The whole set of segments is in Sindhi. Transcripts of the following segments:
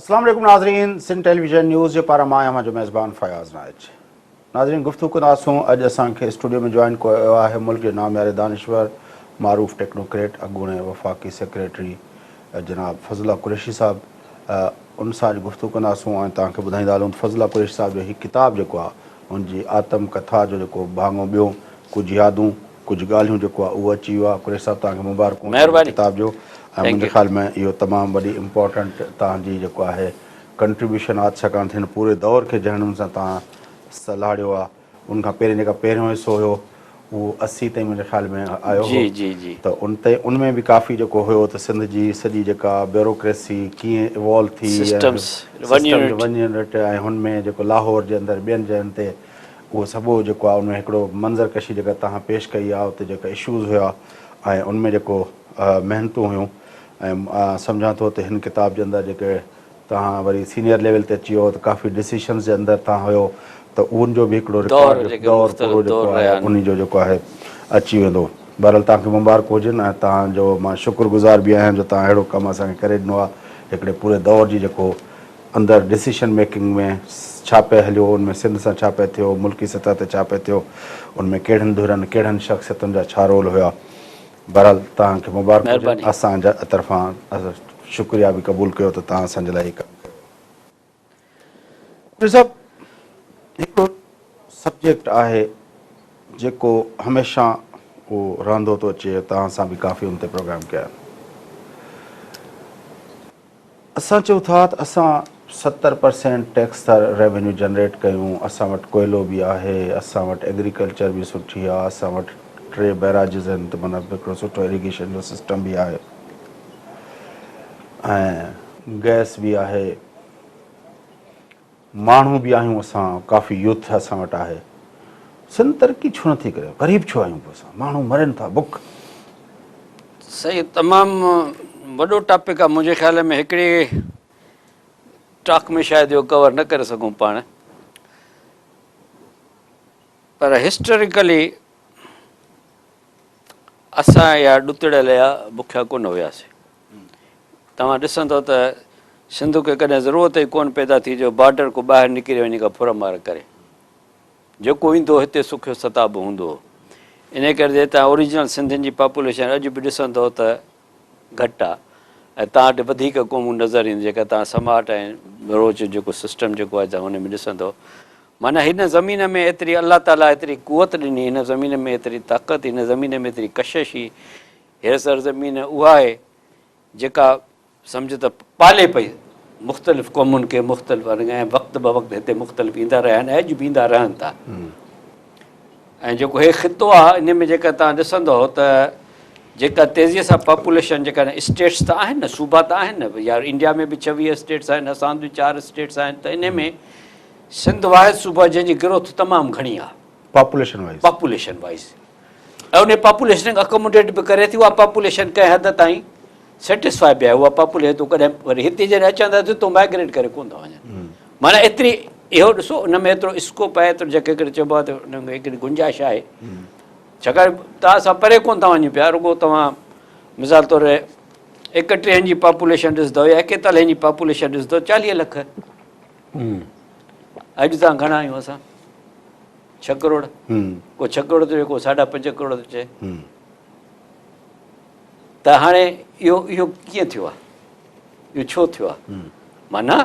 اسلام عليڪم ناظرين سنڌ ٽيليويزن نيوز جي پاران مان آهيان اوهان جو ميزبان فياض نائچ ناظرين گفتگو ڪنداسون اڄ اسان کي اسٽوڊيو ۾ جوائن ڪيو آهي ملڪ جي نامياري دانشور معروف ٽيڪنوڪريٽ اڳوڻي وفاقي سيڪريٽري جناب فضل الله قريشي صاحب ان سان اڄ گفتگو ڪنداسون ۽ توهان کي ٻڌائيندا هلون ته فضل الله قريشي صاحب جو هي ڪتاب جيڪو آهي ان جي آتم ڪٿا جو جيڪو ڀاڱو ٻيو ڪجهه يادون ڪجهه ڳالهيون جيڪو آهي اهو اچي ويو آهي قريشي صاحب توهان کي مبارڪون هن مهرباني ڪتاب جو ۽ thank منهنجي يو. خيال ۾ اهو تمام وڏي امپارٽنٽ توهان جي جيڪو آهي ڪنٽريبيوشن آهي ڇاڪاڻ ته هن پوري دور کي جنهن نموني سان توهان سلهاڙيو آهي ان کان پهرين جيڪا پهريون حصو هيو اهو 80 تائين منهنجي خيال ۾ آيو هو جي جي جي. ته ان تي ان ۾ به ڪافي جيڪو هيو ته سنڌ جي سڄي جيڪا بيوروڪريسي ڪيئن ايوالو ٿي ۽ systems one system unit. One unit ۽ هن ۾ جيڪو لاهور جي اندر ٻين جاين تي اهو سڀ جيڪو آهي ان ۾ هڪڙو منظر ڪشي جيڪا توهان پيش ڪئي آهي اتي جيڪا اشوز هيا ۽ ان ۾ جيڪو محنتون هيون ۽ سمجهان ٿو ته هن ڪتاب جي اندر جيڪي توهان وري سينيئر ليول تي اچي ويو ته ڪافي ڊسيشنز جي اندر توهان هيو ته ان جو به هڪڙو دور رڪارڊ جيڪي دور مختلف پورو دور جيڪو رهيا آهي آهن. انهي جو جيڪو آهي اچي ويندو. بهرحال توهان کي مبارڪون هجن ۽ توهان جو مان شڪر گذار به آهيان جو توهان اهڙو ڪم اسان کي ڪري ڏنو آهي هڪڙي پوري دور جي جيڪو اندر ڊسيشن ميڪنگ ۾ ڇا پئي هليو ان ۾ سنڌ سان ڇا پئي ٿيو ملڪي سطح تي ڇا پئي ٿيو ان ۾ ڪهڙين ڌرين ڪهڙن شخصيتن جا ڇا رول هيا. بهرحال توهان کي مبارڪ هجن مهرباني. اسان جا طرفان شڪريا به قبول ڪيو ته توهان اسان جي لاء هي ڪم ڪيو. پير صاحب هڪڙو سبجيڪٽ آهي جيڪو هميشه اهو رهندو ٿو اچي توهان سان به ڪافي ان تي پروگرام ڪيا آهن. اسان چئون ٿا ته اسان 70 پرسينٽ ٽيڪس ٿا ريونيو جنريٽ ڪيون، اسان وٽ ڪوئلو به آهي، اسان وٽ ايگريڪلچر به سٺي آهي، اسان وٽ ٽي بئراجز آهن ته معنيٰ هڪڙو سٺو ايريگيشن جو سسٽم به آهي ۽ گئس به آهي. ماڻهو به آهيون اسان ڪافي يوٿ اسان وٽ آهي سنڌ ترقي ڇو نٿي ڪري غريب ڇو آهيون پوء اسان ماڻهو مرن ٿا بک. سائين تمام وڏو ٽاپڪ آ منهنجي خيال ۾ هڪڙي ٽاڪ ۾ شايد اهو ڪور نه ڪري سگهون پاڻ پر هسٽريڪلي اسان يا ڏتڙيل يا بکيا ڪونه هياسي توهان ڏسندو ته سنڌ کي ڪڏهن ضرورت ئي ڪونه پيدا ٿي جو بارڊر کان ٻاهر نڪري وڃي ڪا ڦر مار ڪري. جيڪو ايندو هتي سکيو ستابو هوندو هو. انهيء ڪري جي توهان اوريجنل سنڌين جي پاپوليشن اڄ به ڏسندو ته گهٽ آ ۽ توهان وٽ وڌيڪ قومون نظر اينديون جيڪا توهان سماٽ ۽ ٻروچ جيڪو سسٽم جيڪو آهي توهان ان ۾ ڏسندو معنيٰ هن زمين ۾ ايتري الله تعاليٰ ايتري قوت ڏني هن زمين ۾ ايتري طاقت هن زمين ۾ ايتري ڪشش هي هيء سرزمين اها آهي، جيڪا سمجهه ته پالي پئي مختلف قومن کي مختلف ۽ وقت بوقت هتي مختلف ايندا رهيا آهن ۽ اڄ به ايندا رهن ٿا ۽ جيڪو هي خطو آهي ان ۾ جيڪا توهان ڏسندو ته جيڪا تيزيء سان پاپوليشن جيڪا اسٽيٽس ته آهن نه صوبا ته آهن نه يار انڊيا ۾ به 26 اسٽيٽس آهن اسان به چار اسٽيٽس آهن ته ان ۾ سنڌ واحد صوبو آهي جنهن جي گروٿ تمام گهڻي آهي پاپوليشن وائيز پاپوليشن وائيز ۽ انهي پاپوليشن کي اڪوموڊيٽ به ڪري ٿي اها پاپوليشن ڪنهن حد تائين سيٽسفائي به آهي اها پاپوليشن هتو ڪڏهن وري هتي جڏهن اچن ٿا ته هتو مائگريٽ ڪري ڪونه ٿا وڃن معنيٰ ايتري اهو ڏسو ان ۾ ايترو اسڪوپ آهي ايترو جيڪي هڪڙي چئبو آهي ته ان ۾ هڪڙي گنجائش آهي ڇاڪاڻ توهان اسان پري ڪونه ٿا وڃون پيا رڳو توهان مثال طور ايڪٽيهن جي پاپوليشن ڏسندو يا ايڪيتاليهن جي پاپوليشن ڏسندو 40 لک اڄ توهان گهڻا آهيون اسان ڇهه ڪروڙ ڪو ڇهه ڪروڙ ٿو چئي ڪو ساڍا پنج ڪروڙ ٿو چئي ته هاڻي اهو اهو ڪيئن ٿيو آهي اهو ڇو ٿيو آهي معنيٰ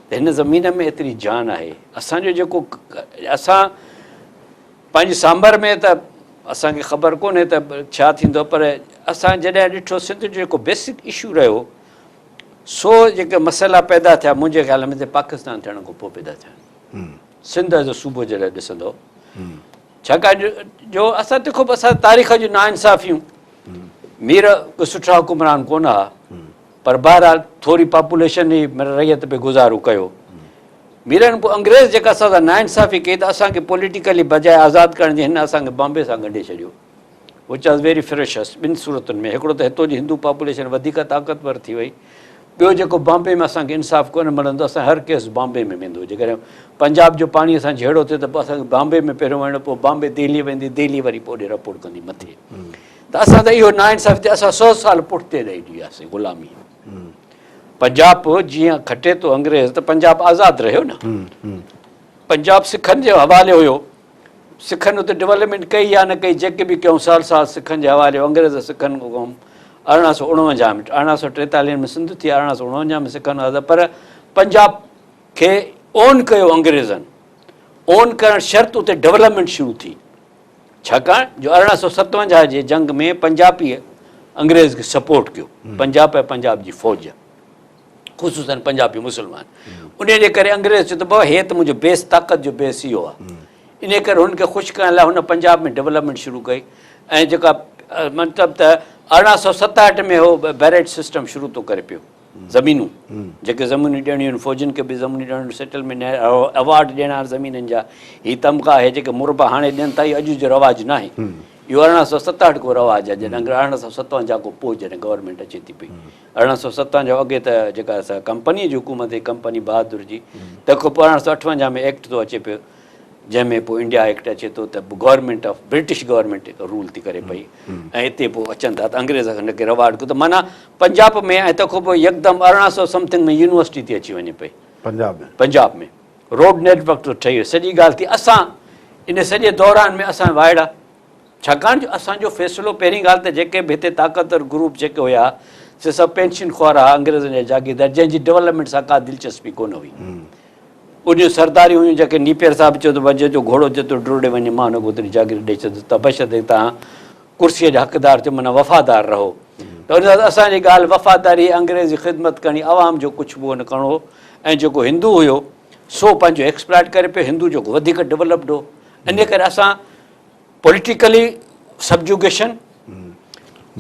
ته هن زمين ۾ ايتري جان آهي اسانجو جيڪو اسان پنهنجي سانڀر ۾ ته اسانکي خبر ڪونهي ته ڇا ٿيندو پر اسان جڏهن ڏٺو سنڌ جو جيڪو بيسڪ اشو رهيو سو جيڪي مسئلا پيدا ٿيا منهنجي خيال ۾ ته پاڪستان ٿيڻ کان پوء پيدا ٿيا سنڌ ايز صوبو جڏهن ڏسندو ڇاڪاڻ جو اسان تنهن کان پوء اسان تاريخ جون ناانصافيون مير ڪو سٺا حڪمران ڪونه ها پر بهرحال ٿوري پاپوليشن ئي رعيت پي گذارو ڪيو ميرن پوء انگريز جيڪا اسان سان ناانصافي ڪئي ته اسان کي پوليٽيڪلي بجاء آزاد ڪرڻ جي هن اسان کي بامبي سان ڳنڍي ڇڏيو which was very ferocious ٻن صورتن ۾ هڪڙو ته هتو جي هندو پاپوليشن وڌيڪ طاقتور ٿي وئي ٻيو جيڪو بامبي ۾ اسان کي انصاف ڪونه ملندو اسان هر ڪيس بامبي ۾ ويندو جيڪڏهن پنجاب جو پاڻي سان جهيڙو ٿيو ته پوء اسان کي بامبي ۾ پهريون وڃڻو پوء بامبي دهلي ويندي دهلي وري پوء ڏي رپورٽ ڪندي مٿي ته اسان ته اهو ناانصافي ٿي اسان 100 سال پٺتي رهجي وياسين غلامي. پنجاب جيئن کٽي ٿو انگريز ته پنجاب آزاد رهيو نه. پنجاب سکن جي حوالي هيو. سکن اتي ڊولپمينٽ ڪئي يا نه ڪئي جيڪي به ڪيون سال سال سکن جي حوالي هيو. انگريز سکن کان قوم 1849 ۾ 1843 ۾ سنڌ ٿي 1849 ۾ سکن آزاد پر پنجاب کي اون ڪيو انگريزن. اون ڪرڻ شرط اتي ڊولپمينٽ شروع ٿي. ڇاڪاڻ جو 1857 جي جنگ ۾ پنجاپيء انگريز کي سپورٽ ڪيو، پنجاب ۽ پنجاب جي فوج خصوصاً پنجابي مسلمان، انهيء جي ڪري انگريز چيو ته بابا هي ته منهنجو بيس طاقت جو بيس اهو آهي، انهيء ڪري هن کي خوش ڪرڻ لاء هن پنجاب ۾ ڊولپمينٽ شروع ڪئي ۽ جيڪا مطلب ته 1867 ۾ هو بيريٽ سسٽم شروع ٿو ڪري پيو. زمينون جيڪي زمينون ڏيڻيون آهن فوجين کي به زمينون ڏيڻيون آهن سيٽلمينٽ ايوارڊ ڏيڻا آهن زمينن جا هي تمغا اهي جيڪي مربع هاڻي ڏين ٿا اهو اڄ جو رواج ناهي اهو 1867 کان رواج آهي جڏهن 1857 کان پوء جڏهن گورنمينٽ اچي ٿي پئي 1857 اڳي ته جيڪا ڪمپني جي حڪومت هئي ڪمپني بهادر جي تنهن کان پوء 1858 ۾ ايڪٽ ٿو اچي پيو جنهن ۾ پوء انڊيا ايڪٽ اچي ٿو ته government of British government rule ٿي ڪري پئي ۽ اتي پوء اچن ٿا ته انگريز هن کي رواڊ ڪيو ته معنيٰ پنجاب ۾ ۽ تنهن کان پوء يڪدم 1800 سمٿنگ ۾ يونيورسٽي ٿي اچي وڃي پئي Punjab ۾ Punjab ۾ road net work ٿو ٺهي سڄي ڳالهه ٿي اسان ان سڄي دوران ۾ اسان وائڙا ڇاڪاڻ جو اسان جو فيصلو پهرين ڳالهه ته جيڪي به هتي طاقتور گروپ جيڪي هيا سي سڀ پينشن خوار هئا انگريزن جا جاگيردار جنهن جي ڊولپمينٽ سان ڪا دلچسپي ڪونه هئي انهيون سرداريون هيون جيڪي نيپئر صاحب چيو ته بس جيترو گهوڙو جيترو ڊوڙي وڃي مان هن کي اوتري جاگير ڏئي ڇڏيندس ته بشرطيڪ توهان ڪرسيء جا حقدار ٿيو معنيٰ وفادار رهو ته ان سان اسان جي ڳالهه وفاداري انگريز جي خدمت ڪرڻي عوام جو ڪجهه به ڪونه ڪرڻو هو ۽ جيڪو هندو هيو سو پنهنجو ايڪسپلائٽ ڪري پيو هندو جيڪو وڌيڪ ڊولپڊ هو انهيء ڪري اسان پوليٽيڪلي سبجوگيشن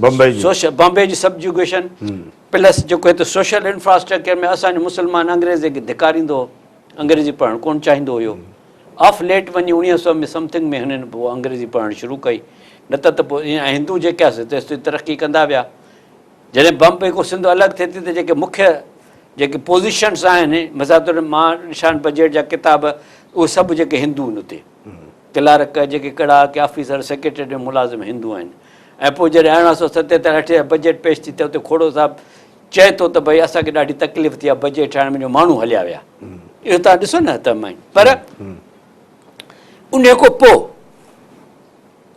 بمبئي جي سوشل بمبئي جي سبجوگيشن پلس جيڪو هتي سوشل انفراسٽرڪچر ۾ اسان جو مسلمان انگريزي کي ڌڪاريندو هو انگريزي پڙهڻ ڪونه چاهيندو هيو آف ليٽ وڃي اوڻيهه سو ۾ سمٿنگ ۾ هنن پوء انگريزي پڙهڻ شروع ڪئي نه ته ته پوء هندو جيڪي آسي تيستائين ترقي ڪندا ويا جڏهن بمبئي کان سنڌ الڳ ٿئي ٿي ته جيڪي مکيه جيڪي پوزيشنس آهن مثال طور مان ڏسان بجيٽ جا ڪتاب اهي سڀ جيڪي هندو آهن اتي ڪلارڪ جيڪي ڪڙا ڪي آفيسر سيڪريٽريٽ ۾ ملازم هندو آهن ۽ پوء جڏهن 1877 اٺ بجيٽ پيش ٿي ته اتي کوڙو صاحب چئي ٿو ته ڀئي اسان کي ڏاڍي تڪليف ٿي آهي بجيٽ ٺاهڻ ۾ جو ماڻهو هليا ويا اهو تان ڏسو نه ته مائن پر ان کان پوء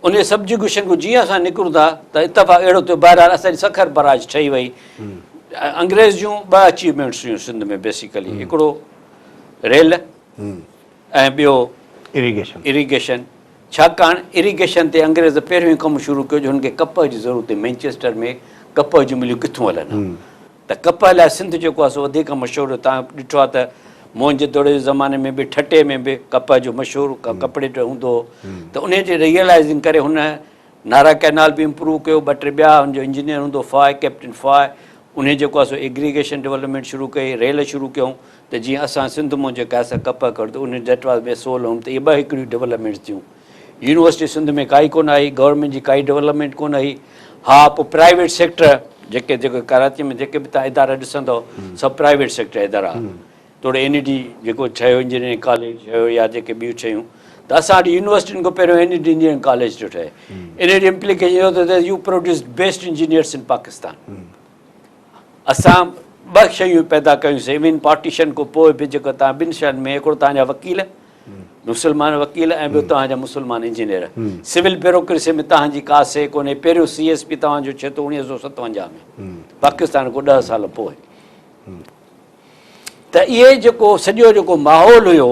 ان سبجيگيشن کان جيئن اسان نڪرون ٿا ته اتفاق اهڙو ٿيو بهرحال اسان جي سکر براج ٺهي وئي انگريز جون ٻه اچيومينٽس هيون سنڌ ۾ بيسيڪلي هڪڙو ريل ۽ ٻيو اريگيشن. اريگيشن، ڇاڪاڻ اريگيشن تي انگريز پهريون ئي ڪم شروع ڪيو جو هن کي ڪپهه جي ضرورت هئي، مينچسٽر ۾ ڪپهه جون مليون ڪٿون هلن ها ته ڪپهه لاء سنڌ جيڪو آهي سو وڌيڪ مشهور هيو، توهان ڏٺو آهي ته موهن جي دڙي جي زماني ۾ به ٺٽي ۾ به ڪپهه جو مشهور ڪپڙي جو هوندو هو ته انهي جي ريئلائزنگ ڪري هن نارا ڪئنال به امپروو ڪيو، ٻه ٽي ٻيا هن جو انجنيئر هوندو هو فاء، ڪئپٽن فاء، انهي جيڪو آهي سو ايگريگيشن ڊولپمينٽ شروع ڪئي، ريل شروع ڪيائون ته جيئن اسان سنڌ مان جيڪا آهي سا ڪپهه ڪڍ ته انهي that was my sole home ته اهي ٻه هڪڙيون ڊولپمينٽس ٿيون. يونيورسٽي سنڌ ۾ ڪائي ڪونه آئي، گورنمينٽ جي ڪائي ڊولپمينٽ ڪونه هئي. ها پوء پرائيويٽ سيڪٽر جيڪي جيڪي ڪراچي ۾ جيڪي به توهان ادارا ڏسندؤ سڀ پرائيويٽ سيڪٽر ادارا ها. توڙي اين اي ڊي جيڪو ٺهيو انجنيئرنگ ڪاليج ٺهيو يا جيڪي ٻيون شيون ته اسان وٽ يونيورسٽين کان پهريون اين اي ڊي انجنيئرنگ ڪاليج ٿو ٺهي. ان جو امپليڪيشن اهو ٿو ٿئي you produce best engineers in Pakistan. اسان ٻه شيون پيدا ڪيون سي ايون پارٽيشن کان پوء به جيڪو تان ٻن شين ۾ هڪڙو تان جا وڪيل مسلمان وڪيل ۽ ٻيو توهان جا مسلمان انجنيئر سول بيوروڪريسي ۾ توهان جي ڪا سي ڪونهي پهريون سي ايس پي توهان جو ڇي ٿو 1957 ۾ پاڪستان کان 10 سال پوء ته اهي جيڪو سڄو جيڪو ماحول هيو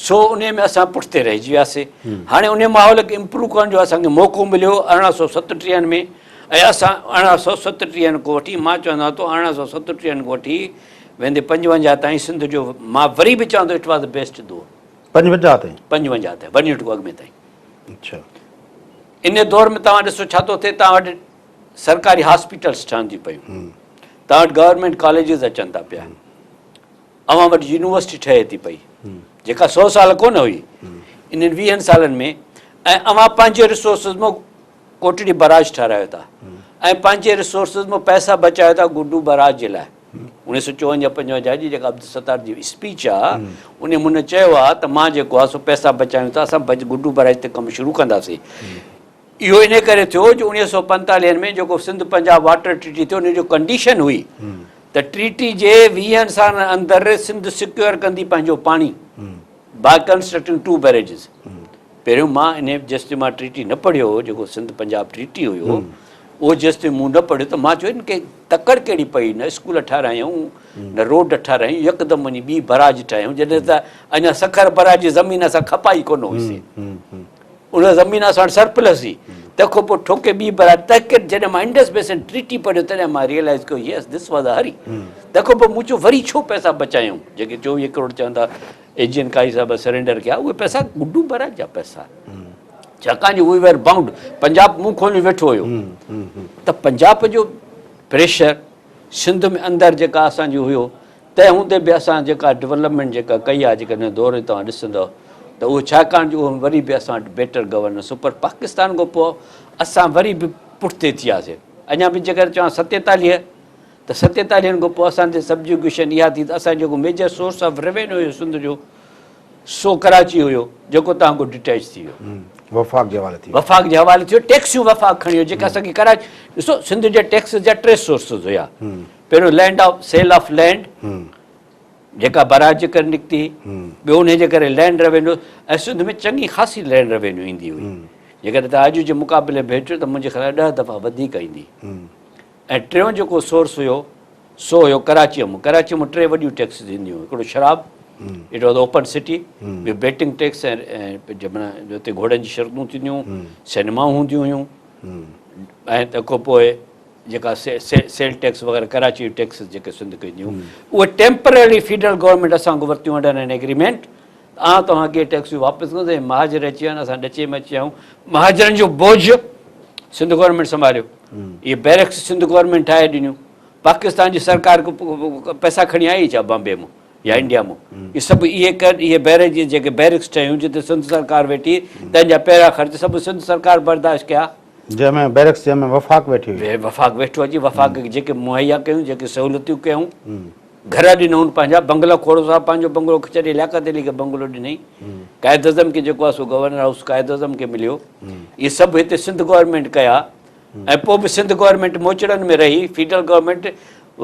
سو انهي ۾ اسان پٺتي رهجي وياسي هاڻي انهي ماحول کي امپروو ڪرڻ جو اسان کي موقعو مليو 1837 ۾ ۽ اسان 1837 کان وٺي مان چوندو ٿو 1837 کان وٺي ويندي 55 تائين سنڌ جو مان وري به چوان ٿو it was the best دور 55 تائين 55 تائين ون يونٽ کان اڳ ۾ تائين اچھا ان دور ۾ توهان ڏسو ڇا ٿو ٿئي توهان وٽ سرڪاري هاسپيٽلس ٺهن ٿيون پيون توهان وٽ گورنمينٽ ڪاليجز اچن ٿا پيا اوهان وٽ يونيورسٽي ٺهي ٿي پئي جيڪا سو سال ڪونه هئي انهن ويهن سالن ۾ ۽ اوهان پنهنجي ريسورسز مان ڪوٽڙي براج ٺهرايو ٿا ۽ پنهنجي ريسورسز مان پئسا بچايو ٿا گڊو براج جي لاء اوڻيهه سو چوونجاهه پنجونجاهه جي جيڪا عبدالستار جي اسپيچ آ ان مون چيو آ ته مان جيڪو آ سو پئسا بچايون ٿا اسان گڊو براج تي ڪم شروع ڪنداسين اهو انهيء ڪري ٿيو جو اوڻيهه سو پنتاليهن ۾ جيڪو سنڌ پنجاب واٽر ٽريٽي ٿيو ان جو ڪنڊيشن هئي ته ٽريٽي جي ويهن سالن اندر سنڌ سڪيور ڪندي پنهنجو پاڻي باء ڪنسٽرڪٽنگ ٽو بئريجز. پهريون مان انهي جيستائين مان ٽريٽي نه پڙهيو هو جيڪو سنڌ پنجاب ٽريٽي هيو اهو جيستائين مون نه پڙهيو ته مان چيو هن کي تڪڙ ڪهڙي پئي نه اسڪول ٺهرايائون نه روڊ ٺهرايائون يڪدم وڃي ٻي براج ٺاهيائون جڏهن ته اڃا سکر براج جي زمين اسان کپائي ڪونه هئي سي ان زمين اسان وٽ سرپلس هئي تنهن کان پوء ٺوڪي ٻي براج تنهن ڪري جڏهن مان انڊس بيسن ٽريٽي پڙهيو تڏهن مان ريئلائز ڪيو yes this was a hurry تنهن کان پوء مون چيو وري ڇو پئسا بچايائون جيڪي 24 ڪروڙ چون ٿا اي جي اين قاضي صاحب سرينڊر ڪيا اهي پئسا گڊو براج جا پئسا ڇاڪاڻ جو وي ور بائونڊ پنجاب منهن کولي ويٺو هيو ته پنجاب جو پريشر سنڌ ۾ اندر جيڪا اسان جو هيو تنهن هوندي به اسان جيڪا ڊولپمينٽ جيڪا ڪئي آهي جيڪڏهن دور توهان ڏسندو ته اهو ڇاڪاڻ جو اهو وري به اسان وٽ بيٽر گورننس هو پر پاڪستان کان پوء اسان وري به پٺتي ٿي وياسي اڃا به جيڪڏهن چوان 47 ته ستيتاليهن کان پوء اسان تي سبجوگيشن اها ٿي ته اسان جو جيڪو ميجر سورس آف ريونيو هيو سنڌ جو سو ڪراچي هيو جيڪو توهان کان ڊٽيچ ٿي ويو. وفاق جي حوالي ٿي ويو. وفاق جي حوالي ٿي ويو ٽيڪسيون وفاق کڻي ويو جيڪا اسان کي ڪراچي ڏسو سنڌ جي ٽيڪسز جا ٽي سورسز هيا پهريون land of sale of land جيڪا براج جي ڪري نڪتي ٻيو انهي جي ڪري لينڊ ريونيو ۽ سنڌ ۾ چڱي خاصي لينڊ ريونيو ايندي هئي جيڪڏهن توهان اڄ جي مقابلي ڀيٽيو ته منهنجي خيال 10 دفعا وڌيڪ ايندي. ۽ ٽيون جيڪو سورس هيو سو هيو ڪراچيء مان. ڪراچيء مان ٽي وڏيون ٽيڪسز اينديون هيون. هڪڙو شراب، it was open city, ٻيو بيٽنگ ٽيڪس ۽ معنيٰ اتي گهوڙن جي شرطون ٿينديون هيون، سئنيمائون هونديون هيون ۽ تنهن کان پوء جيڪا سيل ٽيڪس وغيره ڪراچيء جون ٽيڪسز جيڪي سنڌ کي اينديون هيون اهي ٽيمپررلي فيڊرل گورنمينٽ اسان کان ورتيون انڊر اين ايگريمينٽ ته آء توهان کي ٽيڪسيون واپس ڪندس ۽ مهاجر اچي ويا آهن اسان ڏچي ۾ اچي ويا آهيون مهاجرن جو بوجهه سنڌ گورنمينٽ سنڀاليو اهي بيرڪس سنڌ گورنمينٽ ٺاهي ڏنيون پاڪستان جي سرڪار پئسا کڻي آئي ڇا بامبي مان يا انڊيا مان اهي سڀ اهي اهي بيرڪ جيڪي بيرڪس ٺهيون جتي سنڌ سرڪار ويٺي تنهن جا پهرا خرچ سڀ سنڌ سرڪار برداشت ڪيا جنهن ۾ بيرڪس جنهن ۾ وفاق ويٺي هئي وفاق ويٺو اچي وفاق کي جيڪي مهيا ڪيون جيڪي سهولتيون ڪيون گهر ڏنائون پنهنجا بنگلا کوڙو صاحب پنهنجو بنگلو ڇڏي لياقت علي کي بنگلو ڏنائين قائد اعظم کي جيڪو آهي سو گورنر هائوس قائد اعظم کي مليو اهي سڀ هتي سنڌ گورنمينٽ ڪيا ۽ پوء به سنڌ گورنمينٽ موچڙن ۾ رهي فيڊرل گورنمينٽ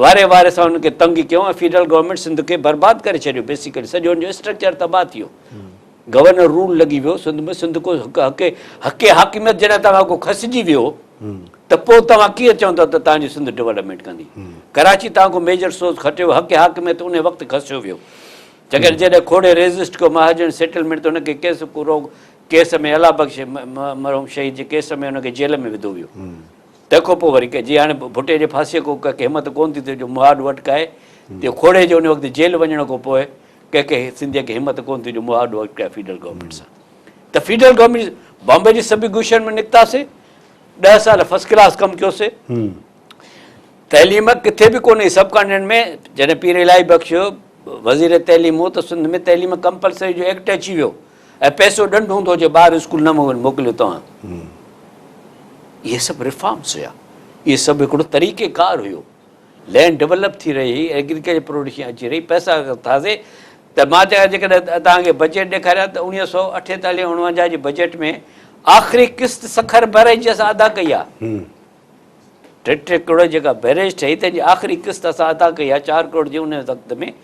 واري واري سان انهن کي تنگ ڪيو ۽ فيڊرل گورنمينٽ سنڌ کي برباد ڪري ڇڏيو بيسيڪلي سڄو ان جو اسٽرڪچر تباهه ٿي ويو گورنر رول لڳي ويو سنڌ ۾ سنڌ ڪو حق حق حق حاڪميت جڏهن توهان کان کسجي ويو ته پوء توهان ڪيئن چوندؤ ته توهان جي سنڌ ڊولپمينٽ ڪندي ڪراچي توهان کان ميجر سورس کٽيو حق حاڪميت ان وقت کسيو ويو جيڪڏهن جڏهن کوڙي ريزسٽ ڪيو مهاجن سيٽلمينٽ ته ان کي ڪيس ڪيس ۾ الله بخش مرحوم شهيد جي ڪيس ۾ ان کي جيل ۾ وڌو ويو تنهن کان پوء وري جي هاڻي ڀٽي جي ڦاسيء کان ڪنهن کي همت ڪونه ٿي ٿئي جو مهاڏو اٽڪائي ته کوڙي جي ان وقت جيل وڃڻ کان پوء ڪنهن کي سنڌيء کي همت ڪونه ٿي جو مهاڏو اٽڪائي فيڊرل گورنمينٽ سان ته فيڊرل گورنمينٽ بامبي جي سبيگوشن ۾ نڪتاسي 10 سال فرسٽ ڪلاس ڪم ڪيوسي تعليم ڪٿي به ڪونه هئي سب ڪانٽيننٽ ۾ جڏهن پير الاهي بخش وزير تعليم هو ته سنڌ ۾ تعليم ڪمپلسري جو ايڪٽ اچي ويو ۽ پئسو ڏنڊ هوندو جو ٻار اسڪول نه موڪليو توهان اهي سڀ ريفارمس هيا اهي سڀ هڪڙو طريقه ڪار هيو لينڊ ڊولپ ٿي رهي هئي، ايگريڪلچر پروڊڪشن اچي رهي، پئسا ٿاسي ته مان چيان جيڪڏهن توهان کي بجيٽ ڏيکاريان ته 1948 49 جي بجيٽ ۾ آخري قسط سکر بئريج جي اسان ادا ڪئي آهي. ٽي ٽي ڪروڙ جيڪا بئريج ٺهي تنهن جي آخري قسط اسان ادا ڪئي آهي 4 ڪروڙ جي ان وقت ۾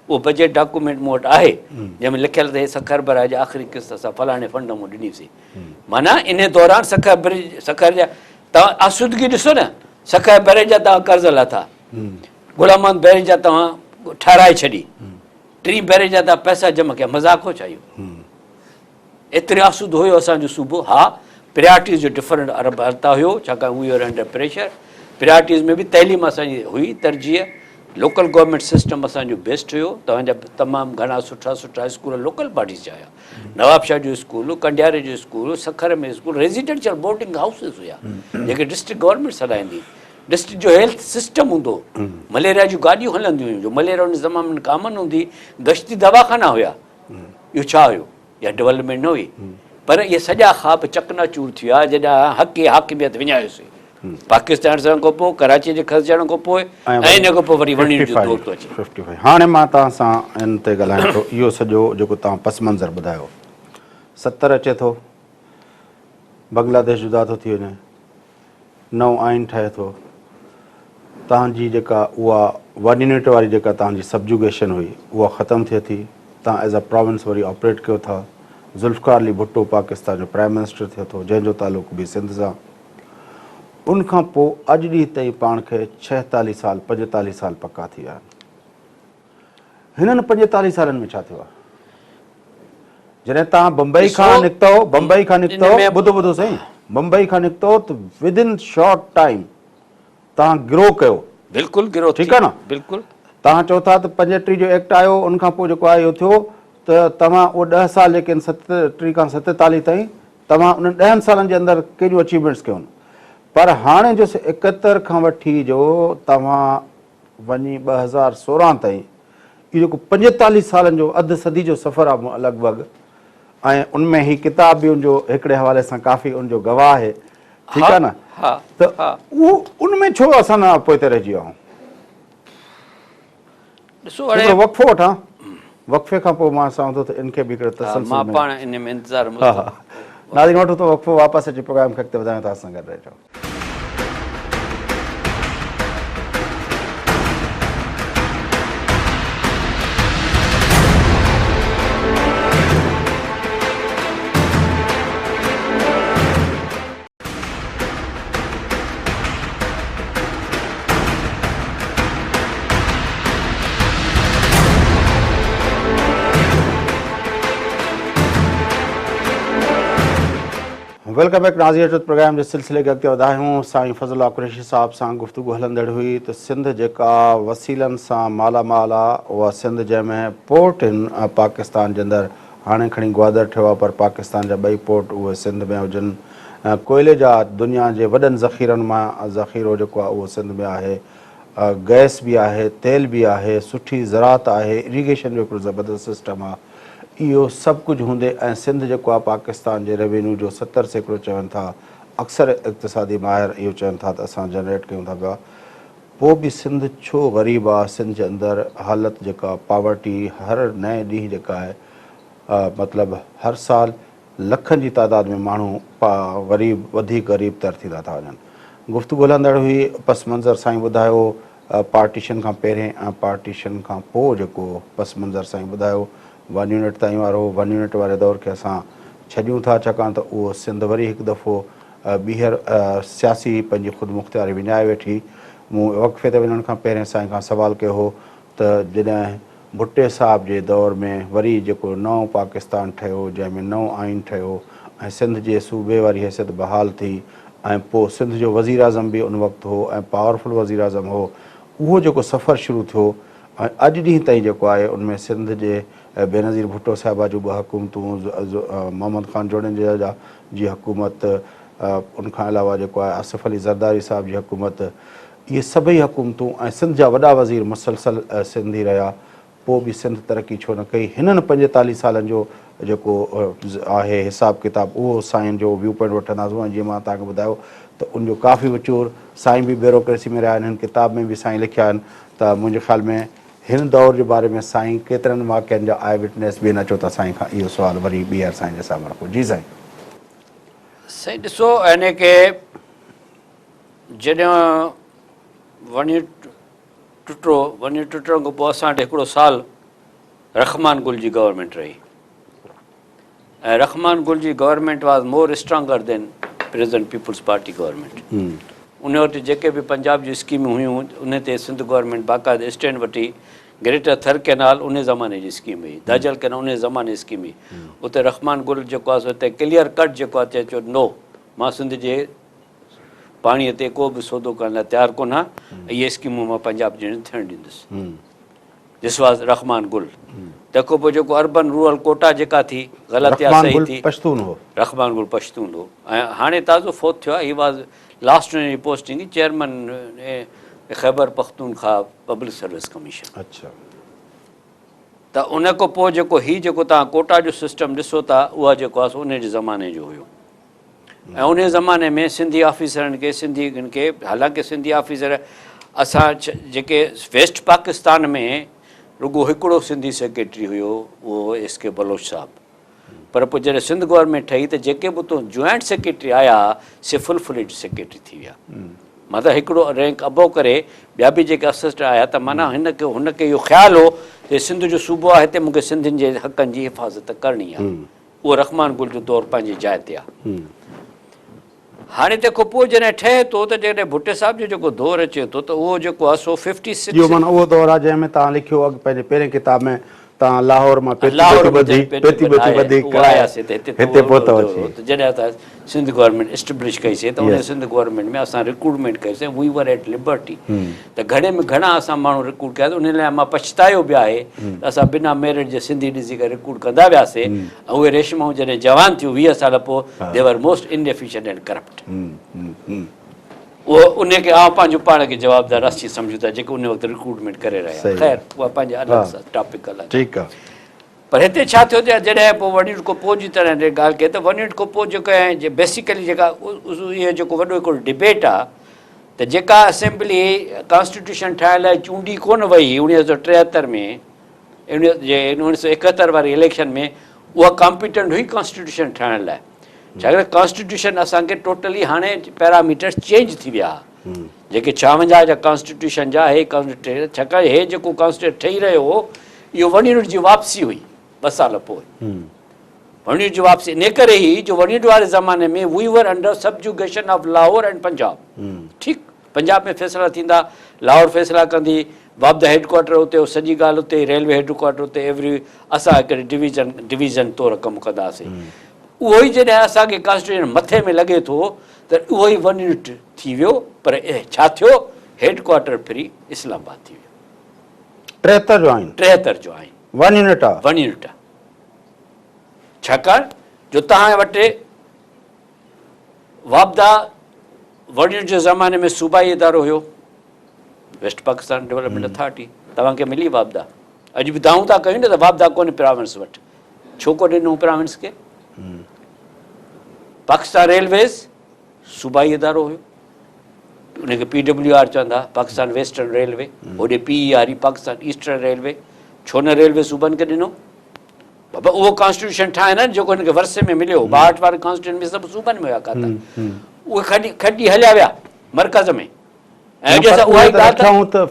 اهو بجيٽ ڊاڪومينٽ مون وٽ آهي جنهن ۾ لکيل ته هي سکر بئراج جي آخري قسط اسان فلاڻي فنڊ مون ڏنيسي معنيٰ انهي دوران سکر برج سکر جا توهان آسودگي ڏسو نه سکر بئريج جا توهان قرض لاٿا، غلام محمد بئريج جا توهان ٺهرائي ڇڏي، ٽين بئريج جا توهان پئسا جمع ڪيا، مذاق هو ڇا اهو؟ ايتري آسودو هيو اسان جو صوبو؟ ها پريارٽيز جو ڊفرنٽ عرب هلتا هيو، ڇاڪاڻ وي ور انڊر پريشر، پريارٽيز ۾ به تعليم اسان جي هئي ترجيح، لوڪل گورنمينٽ سسٽم اسان جو بيسٽ هيو، توهان جا تمام گهڻا سٺا سٺا اسڪول لوڪل باڊيز جا هيا. نوابشاهه جو اسڪول، ڪنڊياري جو school, Sukkur ۾ school, residential boarding houses هيا جيڪي ڊسٽرڪٽ گورنمينٽ هلائيندي ڊسٽرڪٽ جو هيلٿ سسٽم هوندو هو، مليريا جون گاڏيون هلنديون هيون جو مليريا ان زماني ۾ ڪامن هوندي گشتي دواخانا هيا اهو ڇا هيو اها ڊولپمينٽ نه هئي پر اهي سڄا خواب چڪنا چور ٿي ويا جڏهن حق حاڪميت وڃايوسين پاڪستان سان کان پوء ڪراچي جي کسجڻ کان پوء ۽ ان کان پوء وري وڻين جو دور ٿو اچي. 55 هاڻي مان توهان سان ان تي ڳالهايان ٿو اهو سڄو جيڪو توهان پس منظر ٻڌايو 70 اچي ٿو بنگلاديش جدا ٿو ٿي وڃي نئون آئين ٺهي ٿو توهان جي جيڪا اها ون يونٽ واري جيڪا توهان جي سبجوگيشن هئي اها ختم ٿئي ٿي، توهان ايز اي پراونس وري آپريٽ ڪيو ٿا، ذوالفقار علي ڀٽو پاڪستان جو پرائم منسٽر ٿئي ٿو جنهن جو تعلق به سنڌ سان. ان کان پوء اڄ ڏينهن تائين پاڻ کي ڇهيتاليهه سال پنجيتاليهه سال پڪا ٿي ويا آهن. هنن پنجيتاليهه سالن ۾ ڇا ٿيو آهي؟ جڏهن توهان بمبئي کان نڪتؤ، بمبئي کان نڪتؤ، ٻڌو ٻڌو سائين، بمبئي کان نڪتؤ ته ود ان شارٽ ٽائيم توهان گرو ڪيو. بلڪل گرو ٺيڪ آهي نه؟ بلڪل. توهان چئو ٿا ته 35 جو ايڪٽ آيو ان کان پوء جيڪو آهي اهو ٿيو ته توهان اهي ڏهه سال جيڪي آهن 37 کان 47 تائين توهان انهن ڏهن سالن جي اندر ڪيڏيون اچيومينٽس ڪيون پر هاڻي جو 71 کان وٺي جو توهان وڃي 2016 تائين اهو جيڪو 45 سالن جو اڌ صدي جو سفر آهي لڳ ڀڳ ۽ ان ۾ هي ڪتاب به ان جو هڪڙي حوالي سان ڪافي ان جو گواهه آهي ٺيڪ آهي نه ته اهو ان ۾ ڇو اسان نه پوئتي رهجي ويا آهيون؟ ڏسو اڙي هڪڙو وقفو وٺان وقفي کان پوء مان چاهيان ٿو ته ان کي به هڪڙي تسلسل مان ۾ پاڻ ان ۾ انتظار ها ها ناظرين وٺون ٿو وقفو واپس اچي پروگرام کي اڳتي وڌايون ٿا اسان سان گڏ رهجو. Welcome back ناظرين اچو ته پروگرام جي سلسلي کي اڳتي وڌايون سائين فضل الله قريشي صاحب سان گفتگو هلندڙ هئي ته سنڌ جيڪا وسيلن سان مالا مال آ اها سنڌ جنهن ۾ پورٽ هن پاڪستان جي اندر هاڻي کڻي گوادر ٺھيو آ پر پاڪستان جا ٻئي پورٽ اهي سنڌ ۾ هجن. ڪوئلي جا دنيا جي وڏن ذخيرن مان ذخيرو جيڪو آ اهو سنڌ ۾ آهي. گئس به آهي، تيل به آهي، سٺي زراعت آهي، اريگيشن جو هڪڙو زبردست سسٽم آ. اهو سڀ ڪجهه هوندي ۽ سنڌ جيڪو آ پاڪستان جي روينيو جو 70% چون ٿا. اڪثر اقتصادي ماهر اهو چون ٿا ته اسان جنريٽ ڪيون ٿا پيا. پوء به سنڌ ڇو غريب آ، سنڌ جي اندر حالت جيڪا پاورٽي هر نئين ڏينهن جيڪا آهي مطلب هر سال لکن جي تعداد ۾ ماڻهو غريب وڌيڪ غريب تر ٿيندا ٿا وڃن. گفتگو هلندڙ هئي پس منظر سائين ٻڌايو پارٽيشن کان پهرين ۽ پارٽيشن کان پوء جيڪو پس منظر سائين ٻڌايو ون يونٽ تائين وارو ون يونٽ واري دور کي اسان ڇڏيون ٿا ڇاڪاڻ ته اهو سنڌ وري هڪ دفعو ٻيهر سياسي پنهنجي خودمختياري وڃائي ويٺي. مون وقفي تي وڃڻ کان پهرين سائين کان سوال ڪيو هو ته جڏهن ڀٽي صاحب جي دور ۾ وري جيڪو نئون پاڪستان ٺهيو جنهن ۾ نئون آئين ٺهيو ۽ سنڌ جي صوبي واري حيثيت بحال ٿي ۽ پوء سنڌ جو وزيراعظم به ان وقت هو ۽ پاورفل وزيراعظم هو اهو جيڪو سفر شروع ٿيو ۽ اڄ ڏينهن تائين جيڪو آهي ان ۾ سنڌ جي بينظير ڀٽو صاحبه جون ٻه حڪومتون، محمد خان جوڻيجا جي حڪومت، ان کان علاوه جيڪو آهي آصف علي زرداري صاحب جي حڪومت، اهي سڀئي حڪومتون ۽ سنڌ جا وڏا وزير مسلسل سنڌي رهيا، پوء به سنڌ ترقي ڇو نه ڪئي؟ هنن 45 سالن جو جيڪو آهي حساب ڪتاب اهو سائين جو ويو پوائنٽ وٺنداسون ۽ جيئن مان توهان کي ٻڌايو ته ان جو ڪافي وچور سائين به بيوروڪريسي ۾ رهيا آهن، هن ڪتاب ۾ به سائين لکيا آهن ته منهنجي خيال ۾ هن دور جي باري ۾ سائين ڪيترن واقعن جا آء وٽنيس به آهن اچو ته سائين کان اهو سوال وري ٻيهر سائين جي سامهون رکون جي سائين. سائين ڏسو يعني ڪي جڏهن وڻي ٽٽو وڻي ٽٽڻ کان پوء اسان وٽ هڪڙو سال رحمان گل جي گورنمينٽ رهي ۽ رحمان گل جي government was more stronger than present Peoples Party government. ان وقت جيڪي به پنجاب جون اسڪيمون هيون ان تي سنڌ گورنمينٽ باقاعده اسٽينڊ وٺي گريٽر ٿر ڪينال ان زماني جي اسڪيم هئي داجل ڪينال ان زماني جي اسڪيم هئي اتي رحمان گل جيڪو آهي سو اتي ڪليئر ڪٽ جيڪو آهي چيو نو مان سنڌ جي پاڻي تي ڪو به سودو ڪرڻ لاء تيار ڪونه آهيان اهي اسڪيمون مان پنجاب جي ٿيڻ ڏيندس. This was Rehman Gul. تنهن کان پوء جيڪو اربن رورل ڪوٽا جيڪا ٿي غلط يا رحمان صحيح گل ٿي. پشتون هو. رحمان گل پشتون هو ۽ هاڻي تازو فوت ٿيو آهي he was last ان جي posting chairman Khyber Pakhtunkhwa public service commission. اڇا. ته ان کان پوء جيڪو هي جيڪو توهان ڪوٽا جو سسٽم ڏسو ٿا اها جيڪو آهي سو ان جي زماني جو هيو. ۽ انهي زماني ۾ سنڌي آفيسرن کي سنڌي کي حالانڪه سنڌي آفيسر اسان جيڪي ويسٽ پاڪستان ۾ رڳو هڪڙو سنڌي سيڪريٽري هيو اهو ايس ڪي بلوچ صاحب پر پوء جڏهن سنڌ گورنمينٽ ٺهي ته جيڪي به اتو جوائنٽ سيڪريٽري آيا سي فل فليج سيڪريٽري ٿي ويا. مطلب هڪڙو رينڪ ابو ڪري ٻيا به جيڪي اسسٽنٽ آيا ته معنيٰ هن کي هن کي اهو خيال هو ته سنڌ جو صوبو آهي هتي مون کي سنڌين جي حقن جي حفاظت ڪرڻي آهي. اهو رحمان گل جو دور پنهنجي جاء تي آهي. هاڻي تنهن کان پوء جڏهن ٺهي ٿو ته جيڪڏهن ڀٽي صاحب جو جيڪو دور اچي ٿو ته اهو جيڪو آهي سو ففٽي سڪس. اهو معنيٰ اهو دور آهي جنهن ۾ توهان لکيو اڳ پنهنجي پهرين ڪتاب ۾ توهان لاهور مان پيتي ٻيتي ٻڌي پيتي ٻيتي ٻڌي ڪرائي هتي پهتو اچي. جڏهن اسان سنڌ گورنمينٽ اسٽبلش ڪئي سي ته ان سنڌ گورنمينٽ ۾ اسان رڪروٽمينٽ ڪئي سي وي ور ايٽ لبرٽي ته گهڻي ۾ گهڻا اسان ماڻهو رڪروٽ ڪيا ان لاء مان پڇتايو به آهي ته اسان بنا ميرٽ جي سنڌي ڏسي ڪري رڪروٽ ڪندا ويا سي ۽ اهي ريشمائون جڏهن جوان ٿيون 20 سال پوء they were most inefficient and corrupt. اهو ان کي آئون پنهنجو پاڻ کي جوابدار اسين سمجهون ٿا جيڪي ان وقت رڪروٽمينٽ ڪري رهيا خير اها پنهنجي الڳ ٽاپڪ الڳ ٺيڪ آهي. پر هتي ڇا ٿيو ته جڏهن پوء ون يونٽ کان پوء جي طرح ڳالهه ڪئي ته ون يونٽ کان پوء جيڪو آهي بيسيڪلي جيڪا اهو جيڪو وڏو هڪڙو ڊبيٽ آهي ته جيڪا اسيمبلي ڪانسٽيٽيوشن ٺاهڻ لاء چونڊي ڪونه وئي 1973 ۾ 1971 واري اليڪشن ۾ اها ڪامپيٽنٽ هئي ڪانسٽيٽيوشن ٺاهڻ لاء ڇاڪاڻ ته ڪانسٽيٽيوشن اسان کي ٽوٽلي هاڻي پيراميٽرس چينج ٿي ويا ها جيڪي 56 جا ڪانسٽيٽيوشن جا هي ڪانسٽيٽيوشن ڇاڪاڻ هي جيڪو ڪانسٽيٽيوشن ٺهي رهيو هو اهو ون يونٽ جي واپسي هئي ٻه سال پوء ون يونٽ جي واپسي ان ڪري هئي جو ون يونٽ واري زماني ۾ we were under subjugation of Lahore and Punjab ٺيڪ پنجاب ۾ فيصلا ٿيندا لاهور فيصلا ڪندي واپڊا هيڊ ڪوارٽر اتي هو سڄي ڳالهه اتي ريلوي هيڊ ڪوارٽر اتي ايوري اسان هڪڙي ڊويزن ڊويزن طور ڪم ڪندا هئاسين اهو ئي جڏهن اسان کي ڪانسٽيٽيوشن مٿي ۾ لڳي ٿو ته اهو ئي ون يونٽ ٿي ويو پر ڇا ٿيو هيڊ ڪوارٽر ڦري اسلام آباد ٿي ويو. 73 جو آئين. 73 جو آئين. ون يونٽ آ. ون يونٽ آ. ڇاڪاڻ جو توهان وٽ واپڊا ون يونٽ جي زماني ۾ صوبائي ادارو هيو ويسٽ پاڪستان ڊولپمينٽ اٿارٽي توهان کي ملي واپڊا اڄ به دانهون ٿا ڪيون نه ته واپڊا ڪونهي پراونس وٽ ڇو ڪو ڏنو پراونس کي پاڪستان ريلويز صوبائي ادارو هيو ان کي پي ڊبليو آر چوندا پاڪستان ويسٽرن ريلوي هوڏي P E R Pakistan eastern railway ڇو نه ريلوي صوبن کي ڏنو بابا اهو ڪانسٽيٽيوشن ٺاهي نه جيڪو هن کي ورثي ۾ مليو 62 واري ڪانسٽيٽيوشن ۾ سڀ صوبن ۾ هيا کاتا اهي کڏي کڏي هليا ويا مرڪز ۾ ۽ اڄ اسان اها ئي ڳالهه رکيائون ته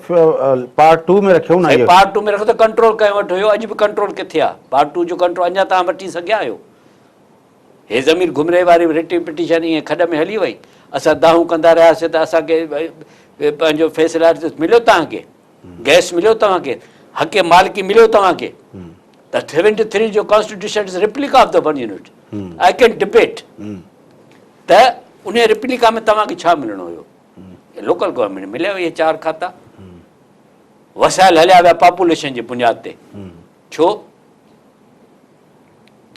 پارٽ 2 ۾ رکيائون نه اهو پارٽ 2 ۾ رکيو ته ڪنٽرول ڪنهن وٽ هيو اڄ به ڪنٽرول ڪٿي آ پارٽ 2 جو ڪنٽرول اڃا توهان وٺي سگهيا آهيو هي ضمير گهمري واري رٽ پٽيشن ائين کڏ ۾ هلي وئي اسان دانهون ڪندا رهياسين ته اسان کي پنهنجو فيصلا مليو توهان کي گئس مليو توهان کي حق مالڪي مليو توهان کي ته 73 جو constitution is replica of the one unit I can debate ته ان ريپليڪا ۾ توهان کي ڇا ملڻو هيو لوڪل گورنمينٽ مليا اهي چار کاتا وسائل هليا ويا پاپوليشن جي بنياد تي ڇو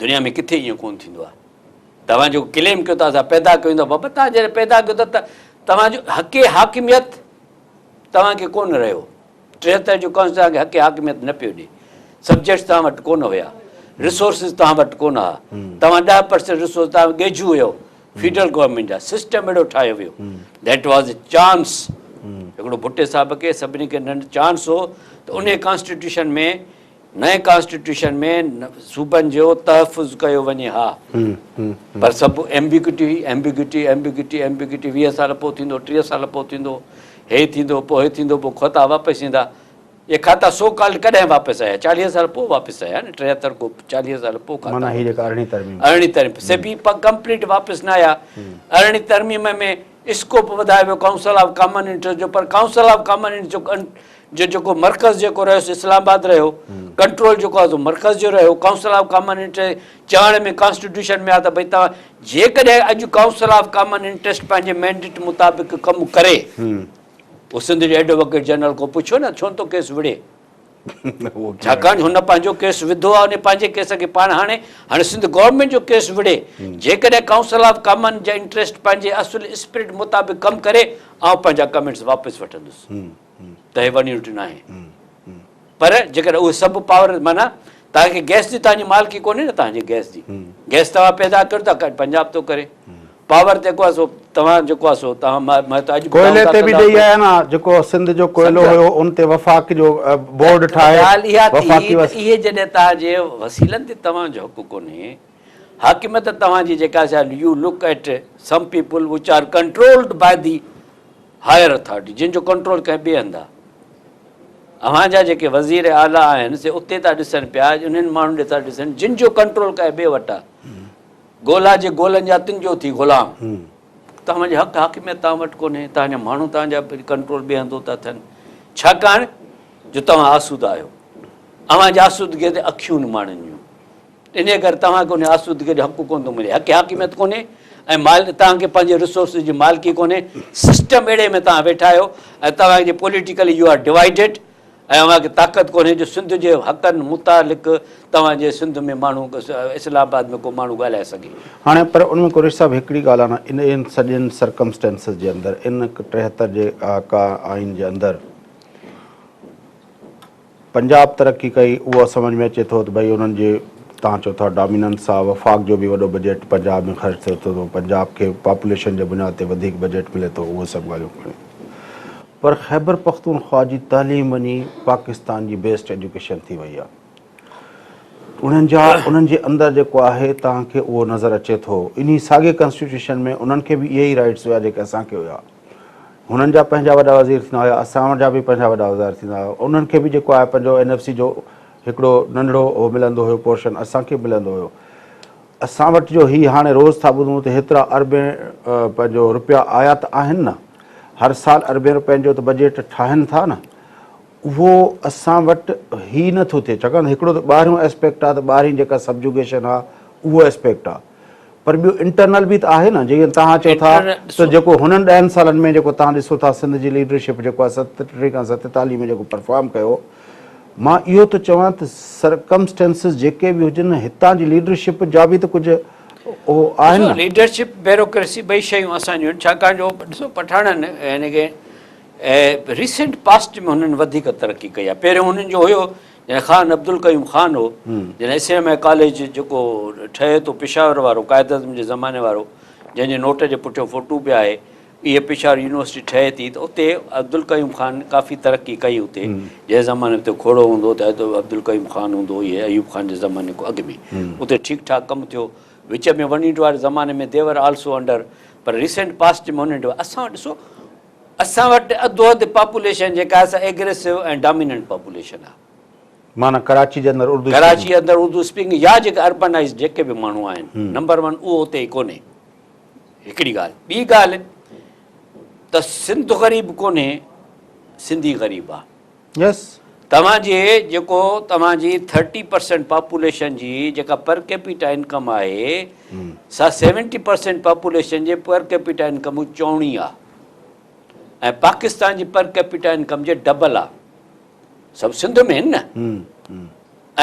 دنيا ۾ ڪٿي ائين ڪون ٿيندو آهي توهان جو ڪليم ڪيو ته اسان پيدا ڪيون ٿا بابا توهان جڏهن پيدا ڪيو ٿا ته توهان جو حق حاڪميت توهان کي ڪونه رهيو. 73 جو ڪانسٽيٽيوشن توهان کي حق حاڪميت نه پيو ڏي. سبجيڪٽس توهان وٽ ڪونه هيا. ريسورسز توهان وٽ ڪونه ها. توهان 10% ريسورس توهان ڳيجهو هيو فيڊرل گورنمينٽ جا. سسٽم اهڙو ٺاهيو ويو. That was a chance. هڪڙو ڀٽي صاحب کي سڀني کي ننڍ چانس هو ته انهي ڪانسٽيٽيوشن ۾ نئين ڪانسٽيٽيوشن ۾ صوبن جو تحفظ ڪيو وڃي ها پر سڀ ايمبيگٽي هئي، ايمبيگٽي، ايمبيگٽي، ايمبيگٽي، 20 سال پوء ٿيندو، 30 سال پوء ٿيندو، هي ٿيندو، پوء هي ٿيندو، پوء کاتا واپس ايندا. اهي کاتا سو ڪالڊ ڪڏهن واپس آيا؟ 40 سال پوء واپس آيا نه، 73 کان 40 سال پوء کاتا معنيٰ هي جيڪا ارڙهين ترميم. ارڙهين ترميم سي به ڪمپليٽ واپس نه آيا. ارڙهين ترميم ۾ اسڪوپ وڌايو ويو ڪائونسل آف ڪامن انٽرسٽ جو پر ڪائونسل آف ڪامن انٽرسٽ جو جو جيڪو مرڪز جيڪو رهيو سو اسلام آباد رهيو ڪنٽرول جيڪو آهي سو مرڪز جو رهيو ڪائونسل آف ڪامن انٽرسٽ چوڻ ۾ ڪانسٽيٽيوشن ۾ آهي ته ڀئي توهان جيڪڏهن اڄ ڪائونسل آف ڪامن انٽرسٽ پنهنجي مينڊيٽ مطابق ڪم ڪري پوء سنڌ جي ايڊووڪيٽ جنرل کان پڇو نه ڇو نٿو ڪيس وڙهي ڇاڪاڻ هن پنهنجو ڪيس وڌو آهي ان پنهنجي ڪيس کي پاڻ هاڻي هاڻي سنڌ گورنمينٽ جو ڪيس وڙهي جيڪڏهن ڪائونسل آف ڪامن جا انٽرسٽ پنهنجي اصل اسپرٽ مطابق ڪم ڪري آئون پنهنجا ڪمينٽس واپس وٺندس ته هي ون يونٽ ناهي پر جيڪڏهن اهي سڀ پاور معنيٰ توهان کي گئس جي توهان جي مالڪي ڪونهي نه توهان جي گئس جي گئس توهان پيدا ڪريو ٿا پنجاب ٿو ڪري پاور جيڪو آهي سو توهان جيڪو آهي سو توهان مان ته اڄ ڪوئلي تي به ڏئي آيا نه جيڪو سنڌ جو ڪوئلو هيو ان تي وفاق جو بورڊ ٺاهي ڳالهه اها ٿي ته اهي جڏهن توهان جي وسيلن تي توهان جو حق ڪونهي حاڪميت توهان جي جيڪا سا you look at some people which are controlled by the higher authority جن جو ڪنٽرول ڪنهن ٻئي هنڌ آهي. اوهان جا جيڪي وزير اعليٰ آهن سي اتي ٿا ڏسن پيا، انهن ماڻهن ڏي ٿا ڏسن جن جو ڪنٽرول ڪنهن ٻئي وٽ آهي. گولا جي گولن جا تن جو ٿي غلام. توهان جي حق حاڪميت توهان وٽ ڪونهي، توهان جا ماڻهو توهان جا ڪنٽرول ٻئي هنڌ ٿا ٿين، ڇاڪاڻ جو توهان آسودا آهيو. اوهان جي آسودگيء تي اکيون آهن ماڻهن جون. انهيء ڪري توهان کي ان آسودگيء جو حق ڪونه ٿو ملي. حق حاڪميت ڪونهي ۽ مال توهان کي پنهنجي ريسورسز جي مالڪي ڪونهي. سسٽم اهڙي ۾ توهان ويٺا آهيو ۽ توهان جي پوليٽيڪلي يو آر ڊوائيڊيڊ ۽ اوهان کي طاقت ڪونهي جو سنڌ جي حقن متعلق توهان جي سنڌ ۾ ماڻهو اسلام آباد ۾ ڪو ماڻهو ڳالهائي سگهي. هاڻي پر ان ۾ قريشي صاحب هڪڙي ڳالهه آهي نه ان سڄن سرڪمسٽينسز جي اندر ان 73 جي ڪا آئين جي اندر پنجاب ترقي ڪئي اهو سمجهه ۾ اچي ٿو ته ڀئي انهن جي توهان چئو ٿا ڊاميننس آ وفاق جو به وڏو بجيٽ پنجاب ۾ خرچ ٿئي ٿو پنجاب کي پاپوليشن جي بنياد تي وڌيڪ بجيٽ ملي ٿو اهي سڀ ڳالهيون کڻي پر خيبر پختونخوا جي تعليم وڃي پاڪستان جي بيسٽ ايجوڪيشن ٿي وئي آ انهن جا انهن جي اندر جيڪو آهي توهان کي اهو نظر اچي ٿو انهي ساڳي ڪانسٽيٽيوشن ۾ انهن کي به اهي ئي رائٽس هيا جيڪي اسان کي هيا هنن جا پنهنجا وڏا وزير ٿيندا هيا، اسان جا به پنهنجا وڏا وزير ٿيندا هيا. انهن کي به جيڪو آهي پنهنجو اين ايف سي جو هڪڙو ننڍڙو اهو ملندو هيو پورشن اسان کي به ملندو هيو. اسان وٽ جو هي هاڻي روز ٿا ٻڌون ته هيترا اربين پنهنجو روپيا آيا ته آهن نه، هر سال اربين روپين جو ته بجيٽ ٺاهن ٿا نه، اهو اسان وٽ هي نه ٿو ٿئي ڇاڪاڻ ته هڪڙو ته ٻاهريون اسپيڪٽ آهي ته ٻاهرين جيڪا سبجوگيشن آهي اهو اسپيڪٽ آهي. پر ٻيو انٽرنل به ته آهي نه جيئن توهان چئو ٿا ته جيڪو هنن ڏهن سالن ۾ جيڪو توهان ڏسو ٿا سنڌ جي ليڊرشپ جيڪو آهي 37 کان 47 ۾ جيڪو پرفارم ڪيو مان اهو ٿو چوان ته سرڪمسٽينسز جيڪي به هجن هتان جي ليڊرشپ جا به ته ڪجهه اهو آهن نه. ليڊرشپ بيروڪريسي ٻئي شيون اسان جون آهن ڇاڪاڻ جو ڏسو پٺاڻن يعني ڪي ريسنٽ پاسٽ ۾ هنن وڌيڪ ترقي ڪئي آهي پهريون هنن جو هيو جڏهن خان عبدالقيوم خان هو، جڏهن ايس ايم اي ڪاليج جيڪو ٺهي ٿو پشاور وارو قائد اعظم جي زماني وارو جنهن جي نوٽ جي پٺيون فوٽو به آهي اهي پشاور يونيورسٽي ٺهي ٿي ته اتي عبدالقيوم خان ڪافي ترقي ڪئي اتي جنهن زماني ۾ اتي کوڙو هوندو هو ته عبدالقيوم خان هوندو هو اهي ايوب خان جي زماني کان اڳ ۾ اتي ٺيڪ ٺاڪ ڪم ٿيو وچ ۾ ون يونٽ واري زماني ۾ the were also under per recent past ۾ هنن اسان وٽ ڏسو اسان وٽ اڌو اڌ پاپوليشن جيڪا آهي سا ايگريسو ۽ ڊاميننٽ پاپوليشن آهي. معنيٰ ڪراچي جي اندر اردو ڪراچي جي اندر اردو اسپيڪنگ يا جيڪا اربنائيزڊ جيڪي به ماڻهو آهن نمبر ون اهو اتي ئي ڪونهي هڪڙي ڳالهه ٻي ڳالهه ته سنڌ غريب ڪونهي سنڌي غريب آهي. يس. توهان جي جيڪو توهان جي ٿرٽي پرسينٽ پاپوليشن جي جيڪا پر ڪيپيٽا انڪم آهي سا سيونٽي پرسينٽ پاپوليشن جي پر ڪيپيٽا انڪم چوڻي آ ۽ پاڪستان جي پر ڪيپيٽا انڪم جي ڊبل آ سڀ سنڌ ۾ آهن نه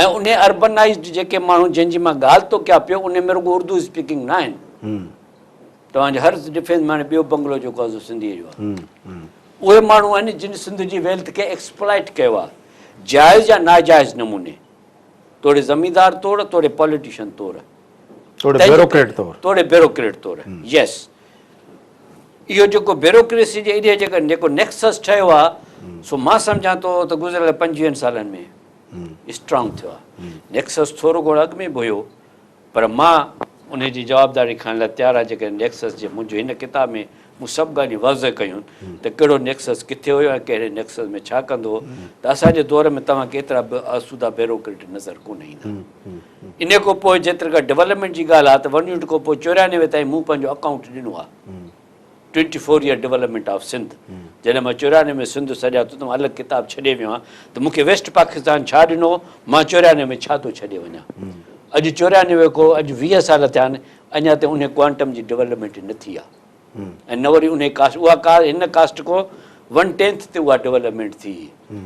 ۽ انهي اربنائزڊ جيڪي ماڻهو جن جي مان ڳالهه ٿو ڪيان پيو انهي ۾ رڳو اردو اسپيڪنگ نه آهن توهان جي هر ڊفينس ۾ هاڻي ٻيو بنگلو جيڪو آهي سو سنڌيء جو آهي. اهي ماڻهو آهن جن سنڌ جي ويلٿ کي ايڪسپلائٽ ڪيو آهي جائز يا ناجائز نموني توڙي زميندار طور توڙي پاليٽيشن طور توڙي بيوروڪريٽ طور توڙي بيوروڪريٽ طور يس اهو جيڪو بيوروڪريسي جي ايريا جيڪو جيڪو نيڪسس ٺهيو آهي سو مان سمجهان ٿو ته گذريل 25 سالن ۾ اسٽرانگ ٿيو آهي نيڪسس ٿورو گهڻو اڳ ۾ به هيو پر مان انهي جي جوابداري کڻڻ لاء تيار آهيان جيڪڏهن نيڪسس جي منهنجو هن ڪتاب ۾ مون سڀ ڳالهيون واضح ڪيون ته ڪهڙو نيڪسس ڪٿي هيو ۽ ڪهڙي نيڪسس ۾ ڇا ڪندو هو ته اسان جي دور ۾ توهان کي ايترا به آسودا بيروڪريٽ نظر ڪونه ايندا. انهي کان پوء جيتري قدر ڊولپمينٽ جي ڳالهه آهي ته ون يونٽ کان پوء 94 تائين مون پنهنجو اڪائونٽ ڏنو آهي. Twenty four year development of Sindh جڏهن مان 94 ۾ سنڌ سڏيان ٿو ته مان الڳ ڪتاب ڇڏي ويو آهيان ته مون کي ويسٽ پاڪستان ڇا ڏنو مان 94 ۾ ڇا ٿو ڇڏي وڃان اڄ 94 کو اڄ 20 سال ٿيا آهن اڃا تائين انهي ڪوانٽم جي ڊولپمينٽ نه ٿي آهي ۽ نه وري انهي ڪاسٽ اها ڪا هن ڪاسٽ کو ون ٽينٿ تي اها ڊولپمينٽ ٿي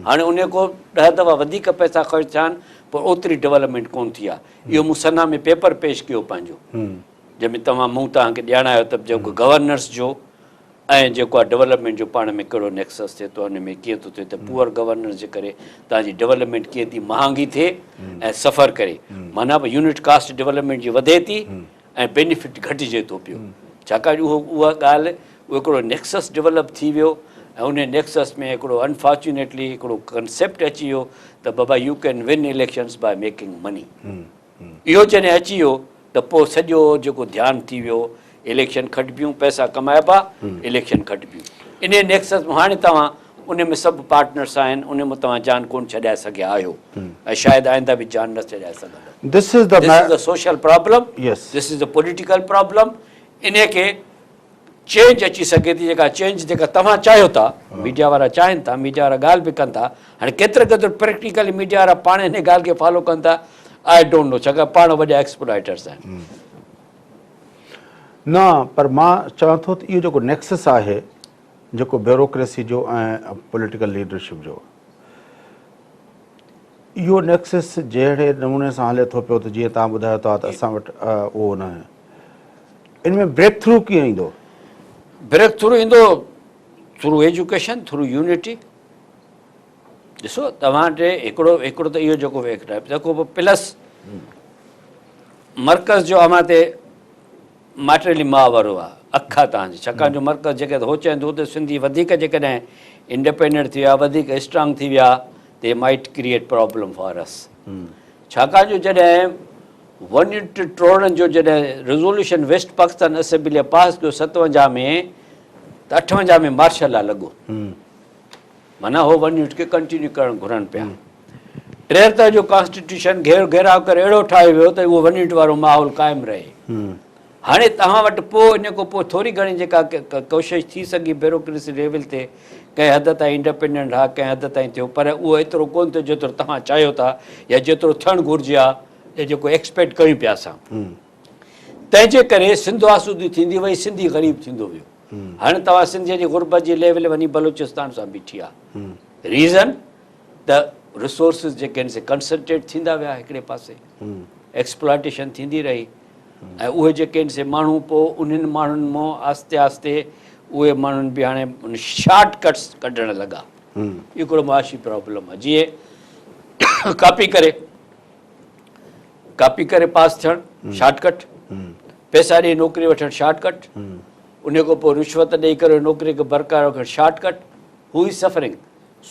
هاڻي انهي کو 10 دفعا وڌيڪ پئسا خرچ ٿيا آهن پر اوتري ڊولپمينٽ ڪون ٿي آهي اهو مون سنا ۾ پيپر پيش ڪيو پنهنجو جنهن ۾ توهان مون توهان کي ڄاڻايو ته جيڪو گورننس جو ۽ جيڪو آهي ڊولپمينٽ جو پاڻ ۾ ڪهڙو نيڪسس ٿئي ٿو ان ۾ ڪيئن ٿو ٿئي ته پوئر گورننس جي ڪري توهان جي ڊولپمينٽ ڪيئن ٿي مهانگي ٿئي ۽ سفر ڪري معنيٰ به يونٽ ڪاسٽ ڊولپمينٽ جي وڌي ٿي ۽ بينيفٽ گهٽجي ٿو پيو ڇاڪاڻ جو اهو اها ڳالهه اهو هڪڙو نيڪسس ڊولپ ٿي ويو ۽ ان نيڪسس ۾ هڪڙو انفارچونيٽلي هڪڙو ڪنسيپٽ اچي ويو ته بابا you can win elections by making money اهو جڏهن اچي ويو ته پوء سڄو جيڪو ڌيان ٿي ويو اليڪشن کٽبيون پئسا ڪمائبا اليڪشن کٽبيون. انهي نيڪسس ۾ هاڻي توهان ان ۾ سڀ پارٽنرس آهن ان مان توهان جان ڪونه ڇڏائي سگهيا آهيو ۽ شايد آئنده به جان نه ڇڏائي سگهندؤ. This is the This is the social problem, Yes. this is the political problem انهي کي چينج اچي سگهي ٿي جيڪا چينج جيڪا توهان چاهيو ٿا ميڊيا وارا چاهين ٿا ميڊيا وارا ڳالهه به ڪن ٿا هاڻي ڪيتري قدر پريڪٽيڪلي ميڊيا وارا پاڻ ان ڳالهه کي فالو ڪن ٿا I don't know ڇاڪاڻ پاڻ وڏا ايڪسپلائٽرس آهن. نه پر مان چوان ٿو ته اهو جيڪو نيڪسس آهي جيڪو بيوروڪريسي جو ۽ پوليٽيڪل ليڊرشپ جو اهو نيڪسس جهڙي نموني سان هلي ٿو پيو ته جيئن توهان ٻڌايو ٿا ته اسان وٽ اهو نه آهي ان ۾ بريڪ ٿرو ڪيئن ايندو؟ بريڪ ٿرو ايندو ٿرو ايجوڪيشن ٿرو يونٽي ڏسو توهان ڏي هڪڙو هڪڙو ته اهو جيڪو ويڪ آهي جيڪو پلس مرڪز جو اوهان تي ماٽيلي ماء وارو آ اک آ توهان جي ڇاڪاڻ جو مرڪز جيڪڏهن هو چوندو ته سنڌي وڌيڪ جيڪڏهن انڊيپينڊنٽ ٿي ويا وڌيڪ اسٽرانگ ٿي ويا ته مائٽ ڪريئيٽ پرابلم فار اس ڇاڪاڻ جو جڏهن ون يونٽ ٽوڙڻ جو جڏهن ريزوليوشن ويسٽ پاڪستان اسيمبليء پاس ڪيو 57 ۾ ته 58 ۾ مارشل لا لڳو معنيٰ هو ون يونٽ کي ڪنٽينيو ڪرڻ گهرن پيا. 73 جو ڪانسٽيٽيوشن گهير گهيراء ڪري اهڙو ٺاهيو ويو ته اهو ون يونٽ وارو ماحول قائم رهي. هاڻي توهان وٽ پوء ان کان پوء ٿوري گهڻي جيڪا ڪوشش ٿي سگهي بيوروڪريسي ليول تي ڪنهن حد تائين انڊپينڊنٽ ها ڪنهن حد تائين ٿيو پر اهو ايترو ڪونه ٿيو جيترو توهان چاهيو ٿا يا جيترو ٿيڻ گهرجي ها يا جيڪو ايڪسپيڪٽ ڪيون پيا اسان. تنهن جي ڪري سنڌ آسودي ٿيندي وئي سنڌي غريب ٿيندو ويو. هاڻي توهان سنڌ جي غربت جي ليول وڃي بلوچستان سان بيٺي آ. ريزن ته ريسورسز جيڪي آهن سي ڪنسنٽريٽ ٿيندا ويا هڪڙي پاسي ايڪسپلائٽيشن ٿيندي رهي ۽ اهي جيڪي آهن سي ماڻهو پوء انهن ماڻهن مون آهستي آهستي اهي ماڻهن به هاڻي شارٽ ڪٽس ڪڍڻ لڳا. اهو هڪڙو معاشي پرابلم آ جيئن ڪاپي ڪري ڪاپي ڪري پاس ٿيڻ شارٽ ڪٽ، پئسا ڏئي نوڪري وٺڻ شارٽ ڪٽ، ان کان پوء رشوت ڏئي ڪري نوڪري کي برقرار رکڻ شارٽ ڪٽ، هو از سفرنگ،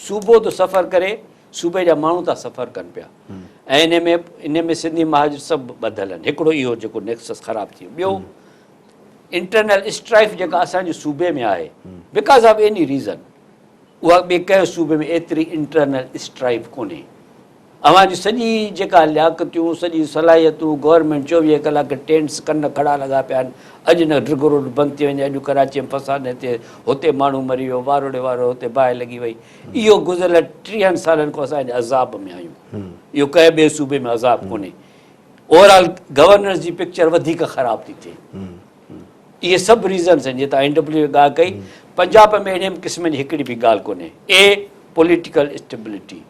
صوبو ٿو سفر ڪري، صوبي جا ماڻهو ٿا سفر ڪن پيا ۽ ان ۾ ان ۾ سنڌي مهاجر سڀ ٻڌل آهن، هڪڙو اهو جيڪو نيڪسس خراب ٿي ويو، ٻيو انٽرنل اسٽرائف جيڪا اسان جي صوبي ۾ آهي because of any reason اها ٻئي ڪنهن صوبي ۾ ايتري انٽرنل اسٽرائف ڪونهي. اوهان جي سڄي جيڪا لياقتيون، سڄي صلاحيتون، گورنمينٽ 24 ڪلاڪ ٽينٽس ڪن کڙا لڳا پيا آهن، اڄ نه ڊرگ روڊ بند ٿي وڃي، اڄ ڪراچي ۾ فساد نه ٿئي، هتي ماڻهو مري ويو، واروڙي وارو هتي باهه لڳي وئي، اهو گذريل 30 سالن کان اسان ان عذاب ۾ آهيون، اهو ڪنهن ٻئي صوبي ۾ عذاب ڪونهي، اوور آل گورننس جي پڪچر وڌيڪ خراب ٿي ٿئي، اهي سڀ ريزنس آهن، جيئن توهان اين ڊبليو جي ڳالهه ڪئي، پنجاب ۾ اهڙي قسم جي هڪڙي به ڳالهه ڪونهي، A political stability.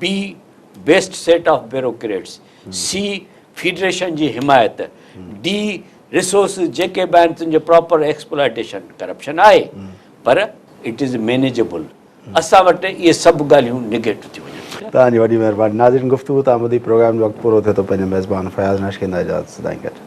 B best set of bureaucrats, C federation جي حمايت، ڊي ريسورسز جيڪي به آهن تن جو پراپر ايڪسپلائٽيشن، ڪرپشن آهي پر it is manageable, اسان وٽ اهي سڀ ڳالهيون نگيٽو ٿي وڃن. توهان جي وڏي مهرباني. ناظرين گفتگو تان ٻڌي پروگرام جو وقت پورو ٿئي ٿو پنهنجي ميزبان فياض ناشڪ ايندا اجازت سدائين گڏ.